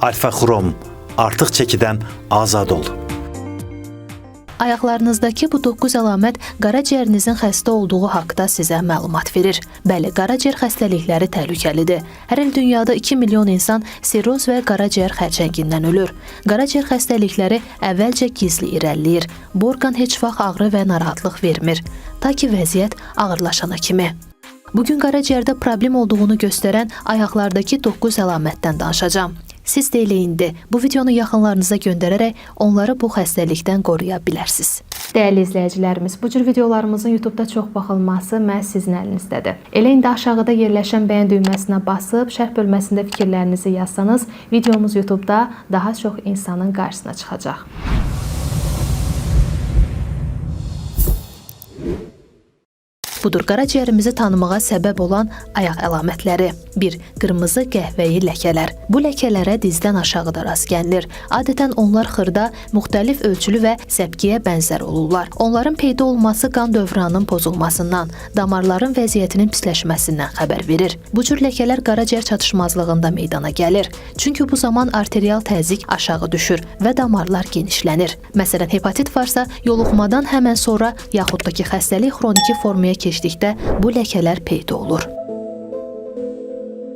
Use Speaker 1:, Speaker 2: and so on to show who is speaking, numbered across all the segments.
Speaker 1: Alfa Xrom. Artıq çəkidən azad ol.
Speaker 2: Ayaqlarınızdakı bu 9 əlamət qaraciyərinizin xəstə olduğu haqda sizə məlumat verir. Bəli, qaraciyər xəstəlikləri təhlükəlidir. Hər il dünyada 2 milyon insan sirroz və qaraciyər xərçəngindən ölür. Qaraciyər xəstəlikləri əvvəlcə gizli irəliləyir. Bu orqan heç vaxt ağrı və narahatlıq vermir, ta ki vəziyyət ağırlaşana kimi. Bugün qaraciyərdə problem olduğunu göstərən ayaqlardakı 9 əlamətdən danışacağam. Siz də elə indi bu videonu yaxınlarınıza göndərərək onları bu xəstəlikdən qoruya bilərsiniz. Dəyərli izləyicilərimiz, bu cür videolarımızın YouTube-da çox baxılması məhz sizin əlinizdədir. Elə indi aşağıda yerləşən bəyən düyməsinə basıb şərh bölməsində fikirlərinizi yazsanız, videomuz YouTube-da daha çox insanın qarşısına çıxacaq. Budur qaraciyərimizi tanımağa səbəb olan ayaq əlamətləri. 1. Qırmızı qəhvəyi ləkələr. Bu ləkələrə dizdən aşağıda rast gəlinir. Adətən onlar xırda, müxtəlif ölçülü və səpkiyə bənzər olurlar. Onların peyda olması qan dövranının pozulmasından, damarların vəziyyətinin pisləşməsindən xəbər verir. Bu cür ləkələr qaraciyər çatışmazlığında meydana gəlir. Çünki bu zaman arterial təzyiq aşağı düşür və damarlar genişlənir. Məsələn, hepatit varsa, yoluxmadan həmən sonra yaxud da ki, xəstəlik xroniki formaya keçdikdə bu ləkələr peyda olur.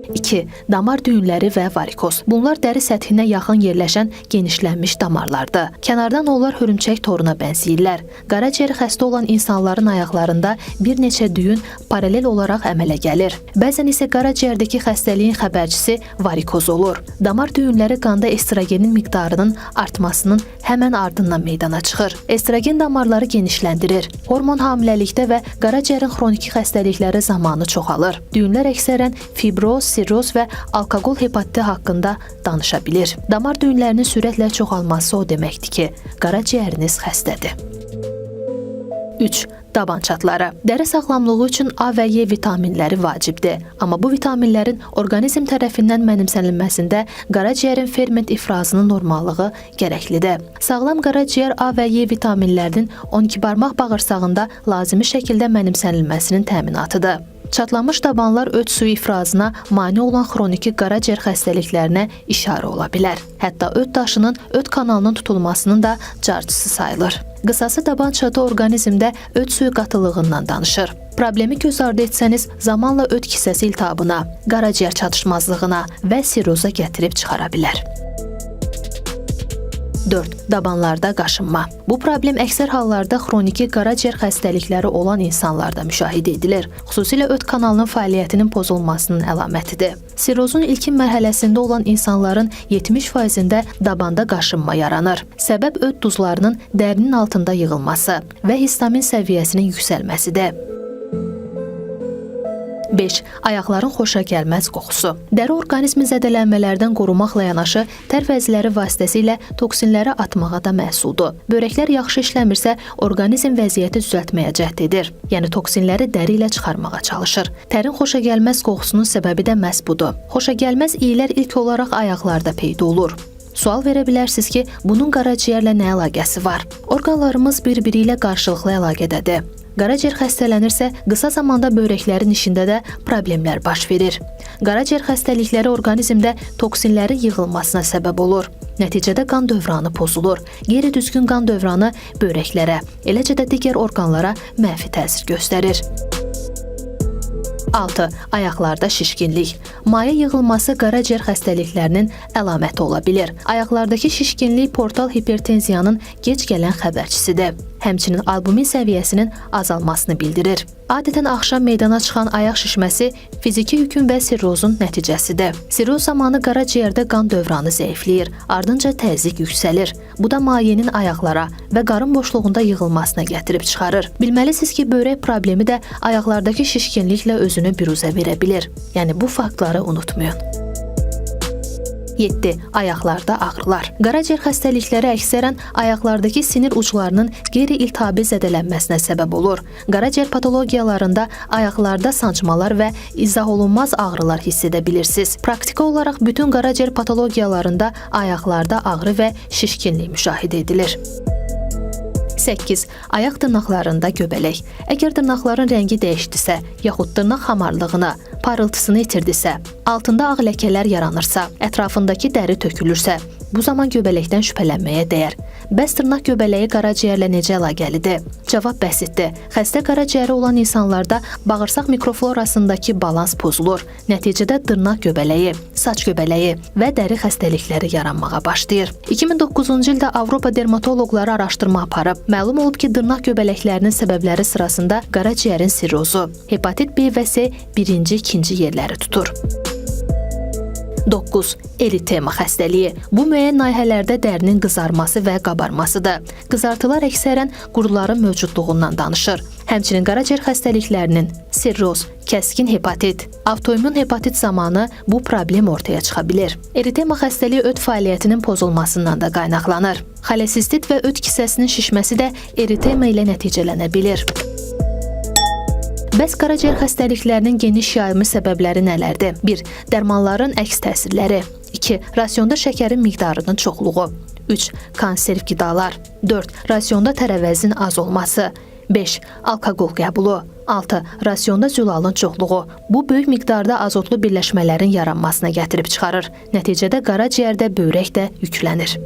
Speaker 2: 2. Damar düyünləri və varikoz. Bunlar dəri səthinə yaxın yerləşən genişlənmiş damarlardır. Kənardan onlar hörümçək toruna bənzəyirlər. Qaraciyəri xəstə olan insanların ayaqlarında bir neçə düyün paralel olaraq əmələ gəlir. Bəzən isə qaraciyərdəki xəstəliyin xəbərçisi varikoz olur. Damar düyünləri qanda estrogenin miqdarının artmasının həmən ardından meydana çıxır. Estrogen damarları genişləndirir. Hormon hamiləlikdə və qaraciyərin xroniki xəstəlikləri zamanı çoxalır. Düyünlər əksərən fibroz, sirroz və alkoqol hepatiti haqqında danışa bilir. Damar düyünlərinin sürətlə çoxalması o deməkdir ki, qaraciyəriniz xəstədir. 3. Daban çatları. Dəri sağlamlığı üçün A və E vitaminləri vacibdir. Amma bu vitaminlərin orqanizm tərəfindən mənimsənilməsində qaraciyərin ferment ifrazının normallığı gərəklidir. Sağlam qaraciyər A və E vitaminlərinin 12 barmaq bağırsağında lazımi şəkildə mənimsənilməsinin təminatıdır. Çatlamış dabanlar öd suyu ifrazına mane olan xroniki qaraciyər xəstəliklərinə işarə ola bilər. Hətta öd daşının öd kanalının tutulmasının da carçısı sayılır. Qısası daban çatı orqanizmdə öd suyu qatılığından danışır. Problemi göz ardı etsəniz, zamanla öd kisəsi iltihabına, qaraciyər çatışmazlığına və sirroza gətirib çıxara bilər. 4. Dabanlarda qaşınma. Bu problem əksər hallarda xroniki qaraciyər xəstəlikləri olan insanlarda müşahidə edilir. Xüsusilə öd kanalının fəaliyyətinin pozulmasının əlamətidir. Sirrozun ilkin mərhələsində olan insanların 70%-də dabanda qaşınma yaranır. Səbəb öd duzlarının dərinin altında yığılması və histamin səviyyəsinin yüksəlməsidir. 5. Ayaqların xoşagəlməz qoxusu. Dəri orqanizmi zədələnmələrdən qorumaqla yanaşı, tər vəzləri vasitəsilə toksinləri atmağa da məsuldur. Böyrəklər yaxşı işləmirsə, orqanizm vəziyyəti düzəltməyə cəhd edir. Yəni toksinləri dəri ilə çıxarmağa çalışır. Tərin xoşagəlməz qoxusunun səbəbi də məhz budur. Xoşagəlməz iylər ilk olaraq ayaqlarda peyda olur. Sual verə bilərsiniz ki, bunun qaraciyərlə nə əlaqəsi var? Orqanlarımız bir-biri ilə qarşılıqlı əlaqədədir. Qaraciyər xəstələnirsə, qısa zamanda böyrəklərin işində də problemlər baş verir. Qaraciyər xəstəlikləri orqanizmdə toksinlərin yığılmasına səbəb olur. Nəticədə qan dövranı pozulur. Qeyri-düzgün qan dövranı böyrəklərə, eləcə də digər orqanlara mənfi təsir göstərir. 6. Ayaqlarda şişkinlik. Maye yığılması qaraciyər xəstəliklərinin əlaməti ola bilir. Ayaqlardakı şişkinlik portal hipertenziyanın gec gələn xəbərçisidir. Həmçinin albumin səviyyəsinin azalmasını bildirir. Adətən axşam meydana çıxan ayaq şişməsi fiziki yükün və sirrozun nəticəsidir. Sirroz zamanı qaraciyərdə qan dövranı zəifləyir, ardınca təzyiq yüksəlir. Bu da mayenin ayaqlara və qarın boşluğunda yığılmasına gətirib çıxarır. Bilməlisiniz ki, böyrək problemi də ayaqlardakı şişkinliklə özünü büruzə verə bilir. Yəni bu faktları unutmayın. 7. Ayaqlarda ağrılar. Qaraciyər xəstəlikləri əksərən ayaqlardakı sinir uclarının qeyri-iltihabi zədələnməsinə səbəb olur. Qaraciyər patologiyalarında ayaqlarda sancmalar və izah olunmaz ağrılar hiss edə bilirsiniz. Praktiki olaraq bütün qaraciyər patologiyalarında ayaqlarda ağrı və şişkinlik müşahidə edilir. 8. Ayaq dırnaqlarında göbələk. Əgər dırnaqların rəngi dəyişdisə, yaxud dırnaq hamarlığını, parıltısını itirdisə, altında ağ ləkələr yaranırsa, ətrafındakı dəri tökülürsə, bu zaman göbələkdən şübhələnməyə dəyər. Bəs dırnaq göbələyi qaraciyərlə necə əlaqəlidir? Cavab bəsitdir. Xəstə qaraciyəri olan insanlarda bağırsaq mikroflorasındakı balans pozulur. Nəticədə dırnaq göbələyi, saç göbələyi və dəri xəstəlikləri yaranmağa başlayır. 2009-cu ildə Avropa dermatoloqları araşdırma aparıb. Məlum olub ki, dırnaq göbələklərinin səbəbləri sırasında qaraciyərin sirrozu, hepatit B və C birinci, ikinci yerləri tutur. 9. Eritema xəstəliyi. Bu müəyyən nahiyələrdə dərinin qızarması və qabarmasıdır. Qızartılar əksərən quruların mövcudluğundan danışır. Həmçinin qaraciyər xəstəliklərinin sirroz, kəskin hepatit, autoimmun hepatit zamanı bu problem ortaya çıxa bilir. Eritema xəstəliyi öd fəaliyyətinin pozulmasından da qaynaqlanır. Xolesistit və öd kisəsinin şişməsi də eritema ilə nəticələnə bilir. Bəs qaraciyər xəstəliklərinin geniş yayılmış səbəbləri nələrdir? 1. Dərmanların əks təsirləri. 2. Rasionda şəkərin miqdarının çoxluğu. 3. Konserv qidalar. 4. Rasionda tərəvəzin az olması. 5. Alkoqol qəbulu. 6. Rasionda zülalın çoxluğu. Bu böyük miqdarda azotlu birləşmələrin yaranmasına gətirib çıxarır. Nəticədə qaraciyərdə böyrək də yüklənir.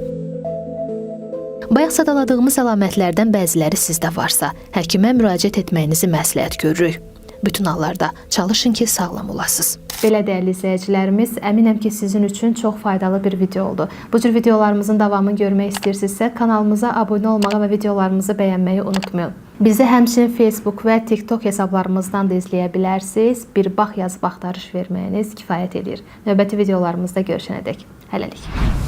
Speaker 2: Bayaq sadaladığımız əlamətlərdən bəziləri sizdə varsa, həkimə müraciət etməyinizi məsləhət görürük. Bütün hallarda çalışın ki, sağlam olasınız. Belə dəyərli izləyicilərimiz, əminəm ki, sizin üçün çox faydalı bir video oldu. Bu cür videolarımızın davamını görmək istəyirsinizsə, kanalımıza abunə olmağı və videolarımızı bəyənməyi unutmayın. Bizi həmçinin Facebook və TikTok hesablarımızdan da izləyə bilərsiniz. Bir bax yazıb axtarış verməyiniz kifayət eləyir. Növbəti videolarımızda görüşənədək. Hələlik.